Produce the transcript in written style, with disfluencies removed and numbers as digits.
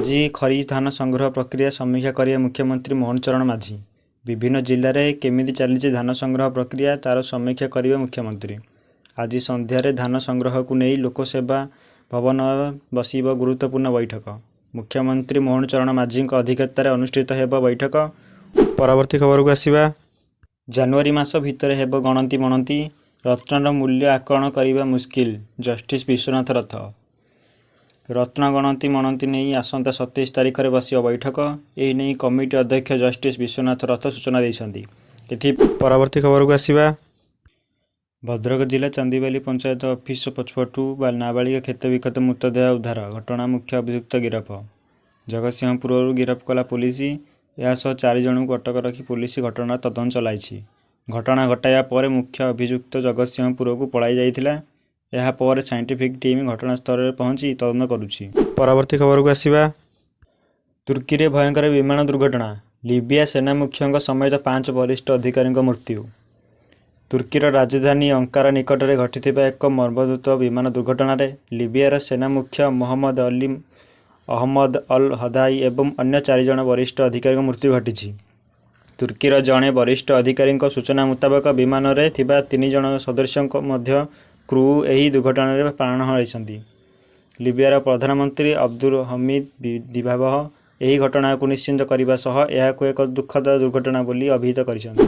ଆଜି ଖରିଫ ଧାନ ସଂଗ୍ରହ ପ୍ରକ୍ରିୟା ସମୀକ୍ଷା କରିବେ ମୁଖ୍ୟମନ୍ତ୍ରୀ ମୋହନ ଚରଣ ମାଝୀ। ବିଭିନ୍ନ ଜିଲ୍ଲାରେ କେମିତି ଚାଲିଛି ଧାନ ସଂଗ୍ରହ ପ୍ରକ୍ରିୟା ତାର ସମୀକ୍ଷା କରିବେ ମୁଖ୍ୟମନ୍ତ୍ରୀ। ଆଜି ସନ୍ଧ୍ୟାରେ ଧାନ ସଂଗ୍ରହକୁ ନେଇ ଲୋକସେବା ଭବନରେ ବସିବ ଗୁରୁତ୍ୱପୂର୍ଣ୍ଣ ବୈଠକ। ମୁଖ୍ୟମନ୍ତ୍ରୀ ମୋହନ ଚରଣ ମାଝୀଙ୍କ ଅଧ୍ୟକ୍ଷତାରେ ଅନୁଷ୍ଠିତ ହେବ ବୈଠକ। ପରବର୍ତ୍ତୀ ଖବରକୁ ଆସିବା। ଜାନୁଆରୀ ମାସ ଭିତରେ ହେବ ଗଣତି ମଣତି, ରତ୍ନର ମୂଲ୍ୟ ଆକଳନ କରିବା ମୁସ୍କିଲ ଜଷ୍ଟିସ ବିଶ୍ୱନାଥ ରଥ। ରତ୍ନ ଗଣତି ମଣତି ନେଇ ଆସନ୍ତା 27 ତାରିଖରେ ବସିବ ବୈଠକ। ଏ ନେଇ କମିଟି ଅଧ୍ୟକ୍ଷ ଜଷ୍ଟିସ ବିଶ୍ୱନାଥ ରଥ ସୂଚନା ଦେଇଛନ୍ତି। ଏଥି ପରବର୍ତ୍ତୀ ଖବରକୁ ଆସିବା। ଭଦ୍ରକ ଜିଲ୍ଲା ଚାନ୍ଦିବାଲି ପଞ୍ଚାୟତ ଅଫିସ ପଛପଟୁ ନାବାଳିକା କ୍ଷତବିକ୍ଷତ ମୃତଦେହ ଉଦ୍ଧାର ଘଟଣା ମୁଖ୍ୟ ଅଭିଯୁକ୍ତ ଗିରଫ। ଜଗତସିଂହପୁରରୁ ଗିରଫ କଲା ପୋଲିସ। ଏହାସହ 4 ଜଣଙ୍କୁ ଅଟକ ରଖି ପୋଲିସ ଘଟଣାର ତଦନ୍ତ ଚଳାଇଛି। ଘଟଣା ଘଟାଇବା ପରେ ମୁଖ୍ୟ ଅଭିଯୁକ୍ତ ଜଗତସିଂହପୁରକୁ ପଳାଇ ଯାଇଥିଲା। ଏହାପରେ ସାଇଣ୍ଟିଫିକ୍ ଟିମ୍ ଘଟଣାସ୍ଥଳରେ ପହଞ୍ଚି ତଦନ୍ତ କରୁଛି। ପରବର୍ତ୍ତୀ ଖବରକୁ ଆସିବା। ତୁର୍କୀରେ ଭୟଙ୍କର ବିମାନ ଦୁର୍ଘଟଣା, ଲିବିଆ ସେନା ମୁଖ୍ୟଙ୍କ ସମେତ 5 ବରିଷ୍ଠ ଅଧିକାରୀଙ୍କ ମୃତ୍ୟୁ। ତୁର୍କୀର ରାଜଧାନୀ ଅଙ୍କାରା ନିକଟରେ ଘଟିଥିବା ଏକ ମର୍ମନ୍ତୁଦ ବିମାନ ଦୁର୍ଘଟଣାରେ ଲିବିଆର ସେନା ମୁଖ୍ୟ ମହମ୍ମଦ ଅଲି ଅହମ୍ମଦ ଅଲ-ହଦାଇ ଏବଂ ଅନ୍ୟ 4 ଜଣ ବରିଷ୍ଠ ଅଧିକାରୀଙ୍କ ମୃତ୍ୟୁ ଘଟିଛି। ତୁର୍କୀର ଜଣେ ବରିଷ୍ଠ ଅଧିକାରୀଙ୍କ ସୂଚନା ମୁତାବକ, ବିମାନରେ ଥିବା 3 ଜଣ ସଦସ୍ୟଙ୍କ ମଧ୍ୟ କ୍ରୁ ଏହି ଦୁର୍ଘଟଣାରେ ପ୍ରାଣ ହରାଇଛନ୍ତି। ଲିବିଆର ପ୍ରଧାନମନ୍ତ୍ରୀ ଅବଦୁଲ ହମିଦ ଦିବାବହ ଏହି ଘଟଣାକୁ ନିଶ୍ଚିତ କରିବା ସହ ଏହାକୁ ଏକ ଦୁଃଖଦ ଦୁର୍ଘଟଣା ବୋଲି ଅଭିହିତ କରିଛନ୍ତି।